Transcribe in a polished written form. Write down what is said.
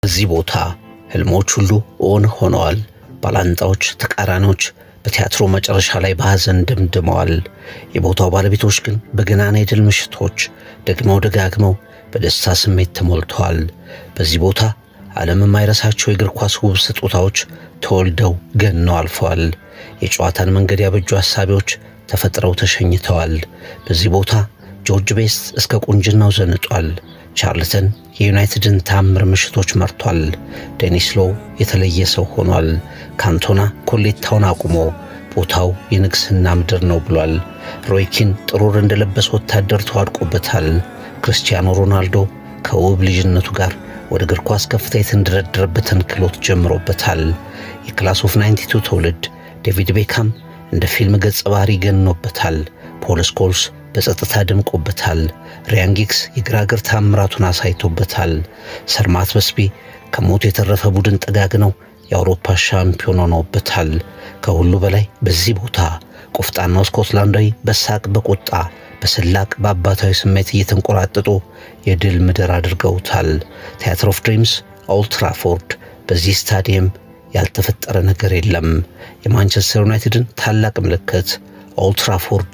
በዚህ ቦታ ህልሞች ሁሉ እውን ሆነዋል። ባላንጣዎች፣ ተቃራኒዎች በቲያትሩ መጨረሻ ላይ በሐዘን ደምድመዋል። የቦታው ባለቤቶች ግን በገናና የድል ምሽቶች ደግመው ደጋግመው በደስታ ስሜት ተሞልተዋል። በዚህ ቦታ ዓለም የማይረሳቸው የእግር ኳስ ውብ ስጦታዎች ተወልደው ገነው አልፈዋል። የጨዋታን መንገድ ያበጁ አሳቢዎች ተፈጥረው ተሸኝተዋል። በዚህ ቦታ ጆርጅ ቤስት እስከ ቁንጅናው ዘንጧል። ቻርልተን የዩናይትድን ታምር ምሽቶች መርቷል። ዴኒስ ሎው የተለየ ሰው ሆኗል። ካንቶና ኮሌታውን አቁሞ ቦታው የንግስና ምድር ነው ብሏል። ሮይ ኪን ጥሩር እንደለበሰ ወታደር ተዋድቆበታል። ክርስቲያኖ ሮናልዶ ከውብ ልጅነቱ ጋር ወደ እግር ኳስ ከፍታ የተንደረደረበትን ክህሎት ጀምሮበታል። የ Class of 92 ትውልድ ዴቪድ ቤካም እንደ ፊልም ገጸ ባህሪ ገኖበታል። ፖል ስኮልስ በጸጥታ ደምቆበታል። ሪያን ጊግስ የግራ እግር ታምራቱን አሳይቶበታል። ሰር ማት በስቢ ከሞት የተረፈ ቡድን ጠጋግነው የአውሮፓ ሻምፒዮን ሆነውበታል። ከሁሉ በላይ በዚህ ቦታ ቆፍጣናው ስኮትላንዳዊ በሳቅ፣ በቁጣ፣ በስላቅ፣ በአባታዊ ስሜት እየተንቆራጠጡ የድል ምድር አድርገውታል። Theatre of Dreams፣ ኦልድ ትራፎርድ። በዚህ ስታዲየም ያልተፈጠረ ነገር የለም። የማንቸስተር ዩናይትድን ታላቅ ምልክት ኦልድ ትራፎርድ።